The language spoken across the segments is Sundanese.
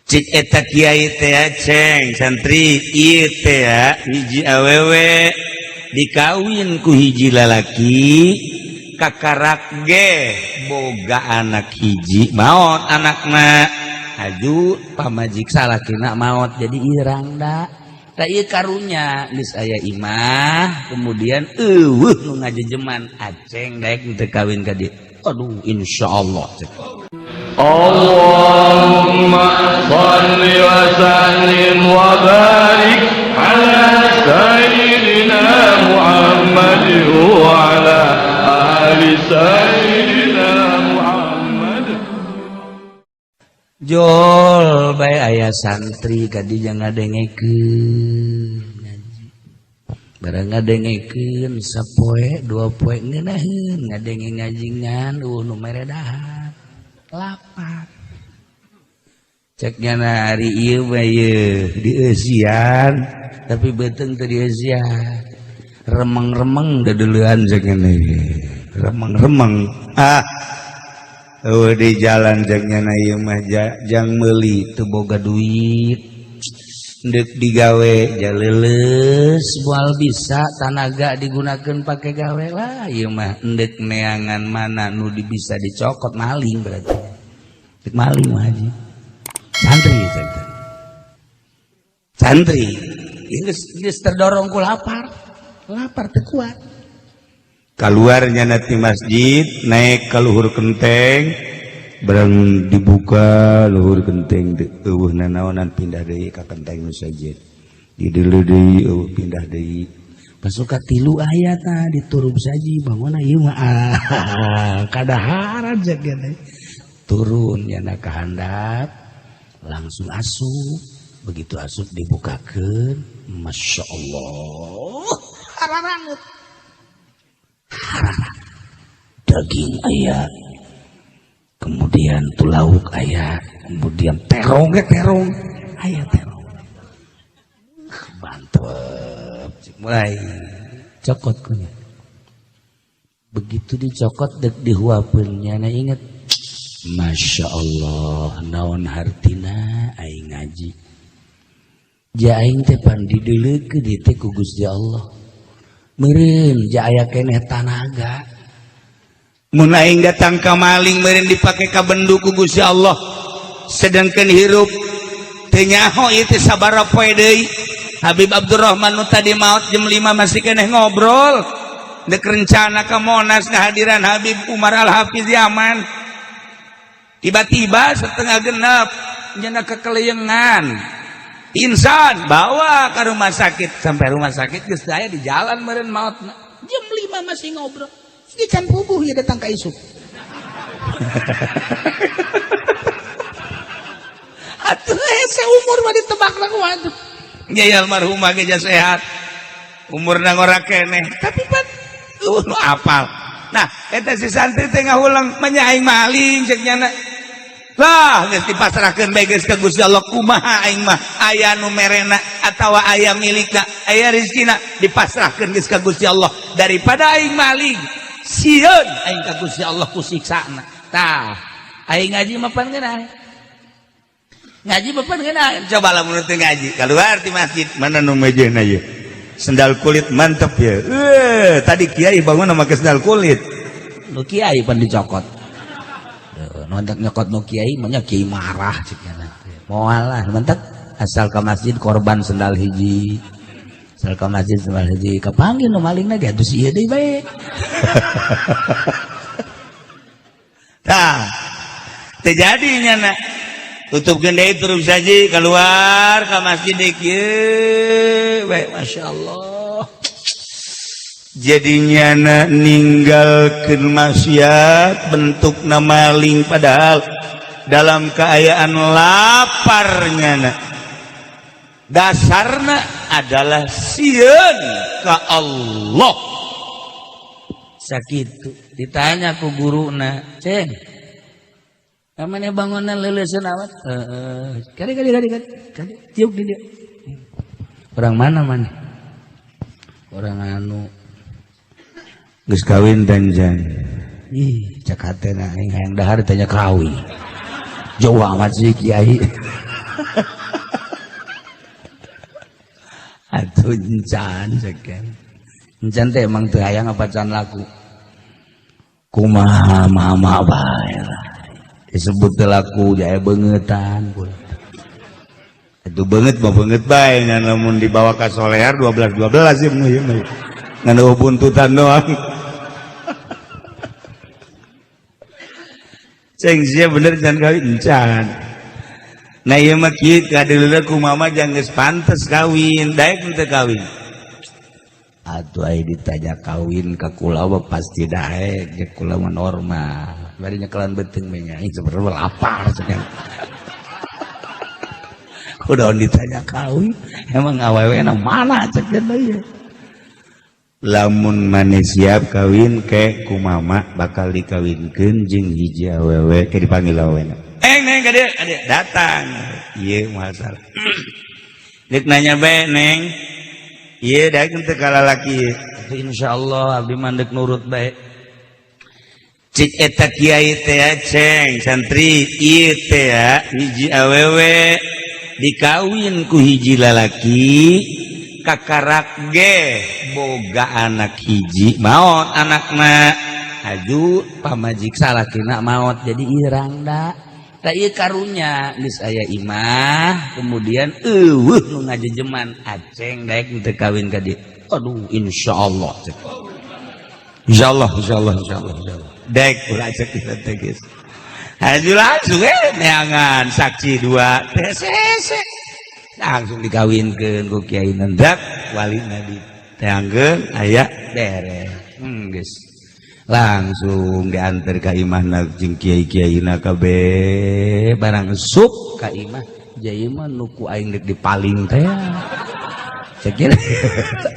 Cik eta kiai teh, "Ceng santri, ieu teh hiji awewe dikawin ku hiji lalaki, kakarak ge boga anak hiji, maot anakna, aju pamajik salakina maot, jadi irangda. Tak ieu karunya geus aya imah, kemudian euweuh nu ngajejeman. Aceng daek teu kawin ka dieu?" "Aduh, insyaallah," cek. اللهم صل وسلم وبارك على سيدنا محمد وعلى آل سيدنا محمد. Jol bae aya santri ka dieu ngadengekeun ngaji. Barang ngadengekeun sapoe dua poe, ngeunaheun ngadenge ngaji ngan euweuh nu mere dahar, lapar. Cek nyana, "Ari ieu mah ieu dieusian tapi beuteung teu dieusian, remeng-remeng deudeulean," cek nyana, "remeng-remeng." Ah, euweuh di jalan, cek nyana, "ieu mah jang meuli teu boga duit, deuk digawe jaleuleus moal bisa, tanaga digunakeun pake gawe lah. Ieu mah endek neangan mana nu di bisa dicokot, maling berarti." Dek maling mah haji santri, santri santri geus geus terdorong ku lapar, lapar teu kuat. Keluarnya nanti masjid, naik ke luhur kenteng, barang dibuka luhur kenteng euweuh nanaonan, pindah deui ka kenteng nu sejen, dideuleu deui euweuh, pindah deui. Pasuka tilu aya tah diturub saji bangunna, ieu mah ah, kadaharan cek teh. Turun nyana ka handap, langsung asup. Begitu asup dibukakeun, Masya Allah, hararangut hararangut, daging aya, kemudian tuh lauk aya, kemudian terong ge, terong aya, terong mantep. Mulai cokot kunya. Begitu dicokot dek dihuapeun, nyana inget, "Masya Allah, naon hartina aing ngaji? Ja aing teh pan dideuleukeun ieu teh ku Gusti Allah, meureun ja aya keneh tanaga. Mun aing datang ka maling, meureun dipake ka bendu ku Gusti Allah, sedangkan hirup teu nyaho ieu teh sabaraha poe deui." Habib Abdurrahman nu tadi maot jam 5 masih keneh ngobrol, dek rencana ke Monas kehadiran Habib Umar Al Hafiz Yaman. Tiba-tiba setengah genep nyana kekeliengan, insan, bawa ke rumah sakit. Sampai rumah sakit geus saya di jalan meureun maot. Jam 5 masih ngobrol. Ini can puguh ya datang ka isuk. Atuh hese umur mah ditebak lah kumaha tuh. Ya almarhumah ge sehat. Umurna ngora keneh, tapi pan euweuh nu apal. Nah, eta si santri teh ngahulang, "Manya aing maling," cek nyana. Lah, geus dipasrahkeun bae geus ka Gusti Allah, kumaha aing mah aya nu merena atawa aya milikna, aya rezekina, dipasrahkeun geus ka Gusti Allah daripada aing maling. Sieun aing ka Gusti Allah ku siksana. Tah, aing ngaji mah pan ngeunah. Ngaji mah pan ngeunah. Coba lamun teu ngaji, keluar ti masjid, mana nu mejena ieu? Sendal kulit mantep ya. Tadi kiai bangun make sendal kulit. Nu kiai pan dicokot. Nontak nyokot nu kiai, mah kiai marah cek nyana. Moal lah, mantap asal ke masjid korban sendal hiji. Asal ke masjid sendal hiji, kapanggih nu maling ge atuh ieu deui bae. Tah, terjadi nyana. Tutup deui terus saja keluar ke masjid deui kieu bae, Masya Allah. Jadi nyana ninggalkeun maksiat bentukna maling padahal dalam keayaan lapar nyana. Dasarna adalah sieun ka Allah. Sakitu ditanya ku guruna, "Ceng, kamana bangunan leuleuseun amat?" "Heeh." "Kali kali kali kali kali, tiuk di dia. Orang mana mana?" "Orang anu." "Geus kawin danjan?" "Ih," cek hatena, "aing hayang dahar ditanya kawin. Jauh amat sih kiai." Atuh encan sekian. Encan teh emang teu hayang apa can laku. Kumaha mama bae lah. Disebut teu laku jaya beungetan. Itu beungeut mah beungeut bae nya lamun dibawa ka solear 12 12 ieu mah ieu mah. Ngan eueuh buntutan doang. Ceng sia bener can kawin encan. Nah ieu mah kieu kadeuleuh ku mama jang geus pantes kawin, daek teu kawin. Atuh aya ditanya kawin ka kula mah pasti daek, jeung kula mah normal. Bari nyekelan beuteung mah nya sebenarnya lapar cenah. Kudaon ditanya kawin, emang awewena mana cek teh. Lamun maneh siap kawin ke ku mama bakal dikawinkeun jeung hiji awewe ke dipanggil awewena. Neng, neng, ka dieu, ka dieu. Datang. Ieu masalah. Deuk nanya bae, Neng. Ieu daek teu ka lalaki ieu. Insyaallah abdi mah deuk nurut bae. Cik eta kiai teh ceng santri ieu teh hiji awewe dikawin ku hiji lalaki kakarak ge boga anak hiji maot anakna aju pamajik salakina maot jadi irang da. Tak ieu karunya geus aya imah kemudian eueuh nu ngajejeman aceng daek teu kawin ka dieu. Aduh insyaallah. Insyaallah insyaallah insyaallah insyaallah. Daek ulah cek kita teh geus. Haju langsung neangan saksi dua teh sese. Langsung dikawinkeun ku kiai nendak walina diteangkeun aya beres. Geus. Langsung diantar ka imahna jeung kiai-kiaina kabeh barang sup ka imah jaya mah nu ku aing deuk dipaling teh. Cek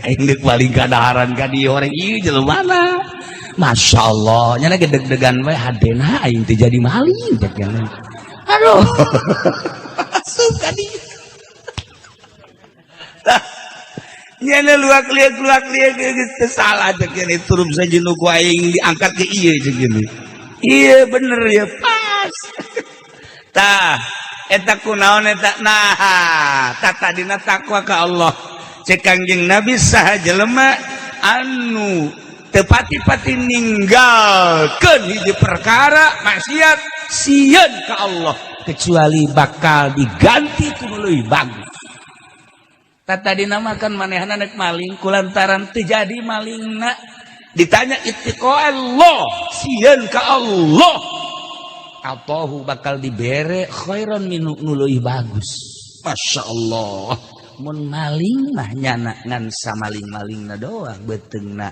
aing deuk paling kadaharan ka dieu orang ieu jelema. Masya Allah nya lagi deg-degan we hadena aing teh jadi maling cek. Aduh. Asup ka dieu. Tah nyana luak liak geus teu salah cek gini turun saja nu ku aing diangkat ke ieu cek gini. Iya bener ya pas. Tah eta kunaon eta nah tah tadina takwa ka Allah. Cek Kangjeng Nabi saha jelema anu teu pati-pati ninggalkeun hiji perkara maksiat sieun ka Allah kecuali bakal diganti ku nu leuwih bagus. Tadi namakan manehna nek maling kulantaran teu jadi malingna ditanya ittiqa Allah sieun ka Allah atahu bakal dibere khairan minu nu leuwih bagus. Masya Allah mun maling mah nyana ngan samaling-malingna doang beuteungna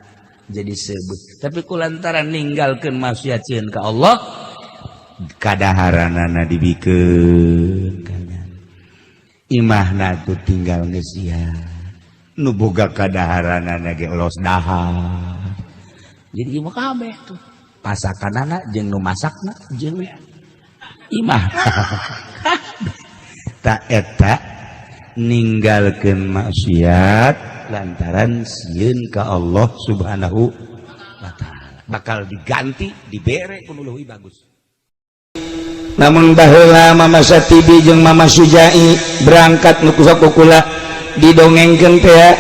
jadi sebut tapi kulantaran ninggalkeun maksiat sieun ka Allah kadaharanana dibikeun imahna tuh tinggal geus sia nu boga kadaharanana ge los dahar jadi imah kabeh tuh pasakanana jeung nu masakna jeung imah tak eta ninggalkeun maksiat lantaran sieun ka Allah Subhanahu wa taala bakal diganti dibere ku nu leuwih bagus. Namun baheula Mama Satibi jeung Mama Sujai berangkat nu kula didongengkeun teh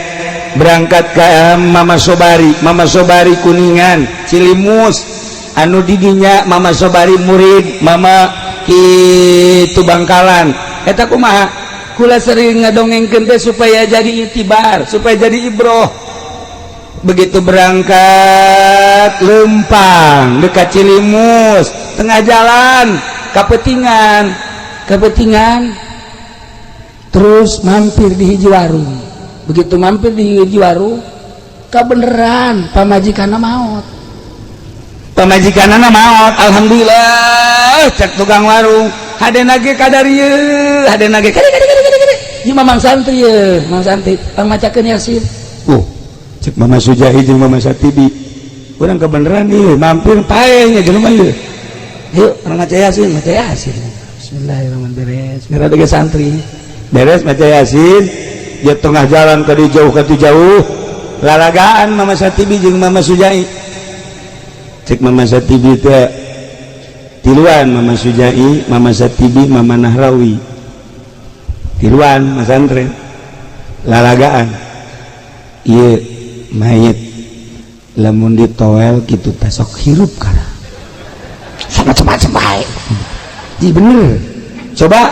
berangkat ka Mama Sobari, Mama Sobari Kuningan, Cilimus anu didinya Mama Sobari murid Mama kitu Bangkalan. Eta kumaha? Kula sering ngadongengkeun teh supaya jadi itibar, supaya jadi ibroh. Begitu berangkat lempang dekat Cilimus, tengah jalan kapetingan, kapetingan terus mampir di hiji warung. Begitu mampir di hiji warung, kebeneran pamajikanna maot. Pamajikanna maot, alhamdulillah cek tukang warung. Hadena ge kadarieu, hadena ge kade kade kade kade. Ieu mah Mang Santri ye, Mang Santri, pang macakeun Yasin. Oh, cek Mama Sujahi jeung Mama Satibi. Urang kebeneran ieu mampir pae nya jelema ieu. Yuk, urang maca Yasin, maca Yasin. Bismillahirrahmanirrahim. Beres, ge santri. Beres maca Yasin, di tengah jalan ke jauh ke jauh. Lalagaan Mama Satibi jeung Mama Sujai. Cek Mama Satibi teh tiluan Mama Sujai, Mama Satibi, Mama Nahrawi. Tiluan masantren lalagaan ieu mayit lamun ditoel kitu teh sok hirup kana macam-macam bae. Ji bener. Coba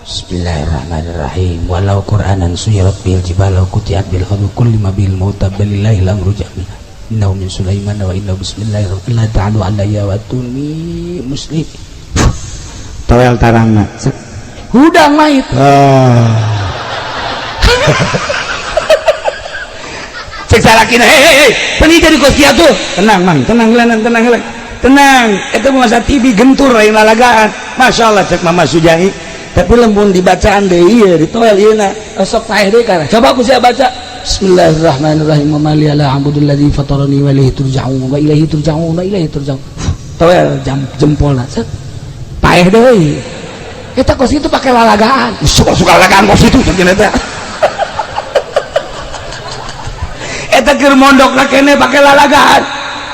Bismillahirrahmanirrahim. Walau Qur'anan suyirat bil jibal aw qutiat bil ardu kulli ma bil mauta balillahi al-amru jami'an. Innahu min Sulaiman wa innahu bismillahirrahmanirrahim. La ta'alu alayya wa tuni muslim. Toel tarangna. Hudang mayit. Ah. Cek salakina, hei hei hei, peni jadi kos kieu tuh. Tenang mang, tenang gelanan, tenang gelanan. Tenang, eta masa TV gentur lain lalagaan. Masya Allah cek Mama Sujai. Tapi lembun dibacaan deui ieu ditoel ieu na Sok paeh deui kana. Coba aku saya baca. Bismillahirrahmanirrahim. Wa ma li la a'budu alladzi fatarani wa ilaihi turja'un wa ilaihi turja'un wa ilaihi turja'un. Toel jam jempolna. Set. Paeh deui. Eta kos itu pakai lalagaan. Suka-suka lalagaan kos itu cek eta. Eta keur mondok keneh pakai lalagaan.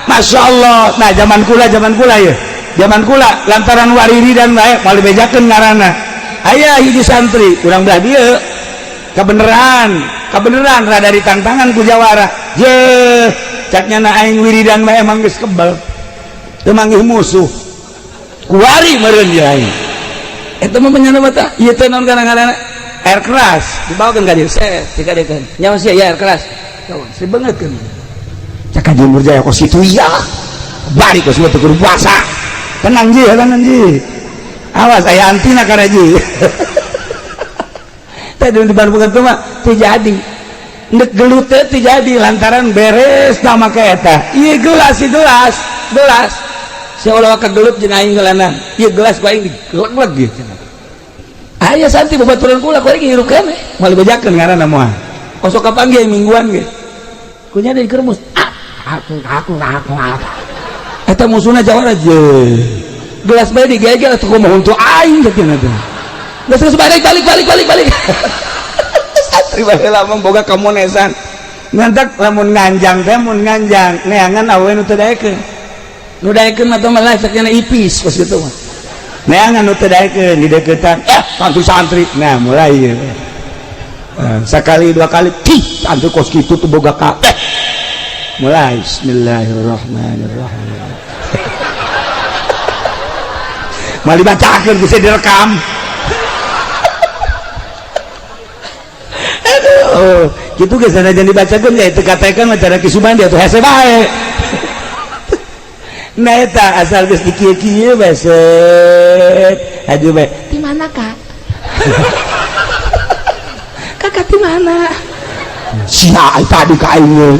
Masya Allah. Nah zaman kula ya. Zaman kula lantaran wariri dan bae moal dibejakeun ngaranna. Aya hiji santri urang belah dieu kebeneran rada ditantangan ku jawara. Ye caknya na aing wiridan bae emang geus kebal. Teu manggih musuh. Kuari meureun ieu aing. Eta mah penyana mata. Ieu teh naon ngaranna? Air keras dibawakeun ka dieu. Set dikadekeun. Nyawa sia ya air keras. Si banget kan. Cak Haji Murjaya kos kitu iya. Bari kos teu kudu puasa. Tenang ji, tenang ji. Awas aya antina kana ji. Tadi di Bandung teh mah teu jadi. Ndek gelut teh teu jadi lantaran beres tah make eta. Ieu gelas si gelas, gelas. Seolah kagelut jeung aing geulana. Ieu gelas ku aing digeleg-leg gitu. Aya santi babaturan kula ku aing hirup keneh. Moal dibejakeun ngaranna moal. Kosok kapanggih mingguan ge. Kunya dari keremus. Aku. Eta musuhna jawara je. Gelas bae digegel atuh kumaha untuk aing Gitu teh. Geus geus balik balik balik balik balik. Santri baheula mah boga kamonesan. Ngantak lamun nganjang teh mun nganjang neangan awewe nu teu daekeun. Nu daekeun mah teh malah sakena ipis kos kitu mah. Neangan nu teu daekeun dideukeutan. Santri-santri. Nah, mulai ieu. Sekali dua kali tih santri kos kitu tuh boga ka. Mulai bismillahirrahmanirrahim. Mal dibacakeun bisa direkam. Aduh, kitu geus sanajan dibacakeun ya teu katakeun mah cara Ki Subandi atuh hese bae. Nah eta asal geus dikieu-kieu bae set. Haju bae. Di mana, Kak? Kakak di mana? Sia tadi ka aing.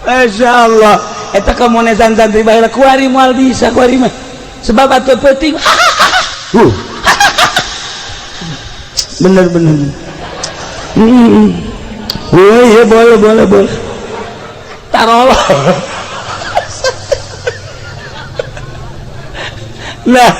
Masya Allah. Eta kamonesan santri baheula kuari moal bisa kuari mah. Sebab atuh penting. Bener bener. Oh iya boleh boleh boleh. Taruh. Nah,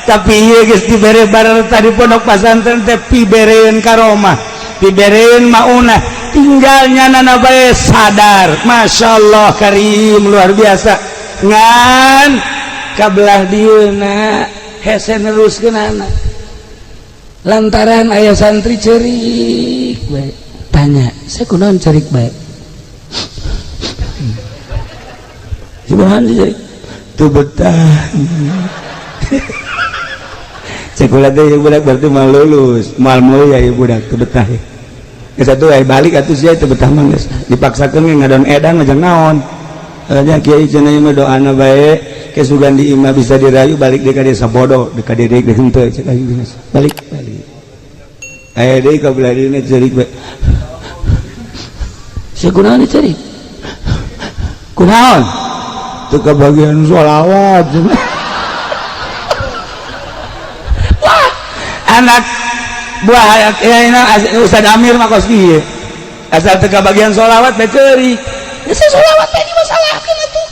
tapi ieu geus dibere barang tadi pondok pesantren teh pibereun karomah, pibereun maunah, tinggalnya nana bae sadar. Masya Allah karim luar biasa. Ngan kabelah dieuna hese neruskeun anak. Lantaran aya santri cerik bae. Tanya, saya kunaon cerik bae? Subhan cerik. Teu betah. Sekolah teh ieu budak berarti mal lulus, mal mulia ieu budak teu betah. Geus atuh aya balik atuh sia teu betah mah geus dipaksakeun ge ngadon edan mah jang naon. Nya kiai cenah ieu mah doana bae, ke sugan di imah bisa dirayu balik deui ka desa bodoh, deui ka deui deui henteu cek aing geus. Balik balik. Aya deui ka belah dieuna ceurik bae. Sia kunaon ceurik? Kunaon? Teu kabagian sholawat. Anak buah ya, Ustaz Amir mah kos kieu. Asal teu kabagian sholawat bae ceurik. Ya sholawat teh dimasalahkeun atuh.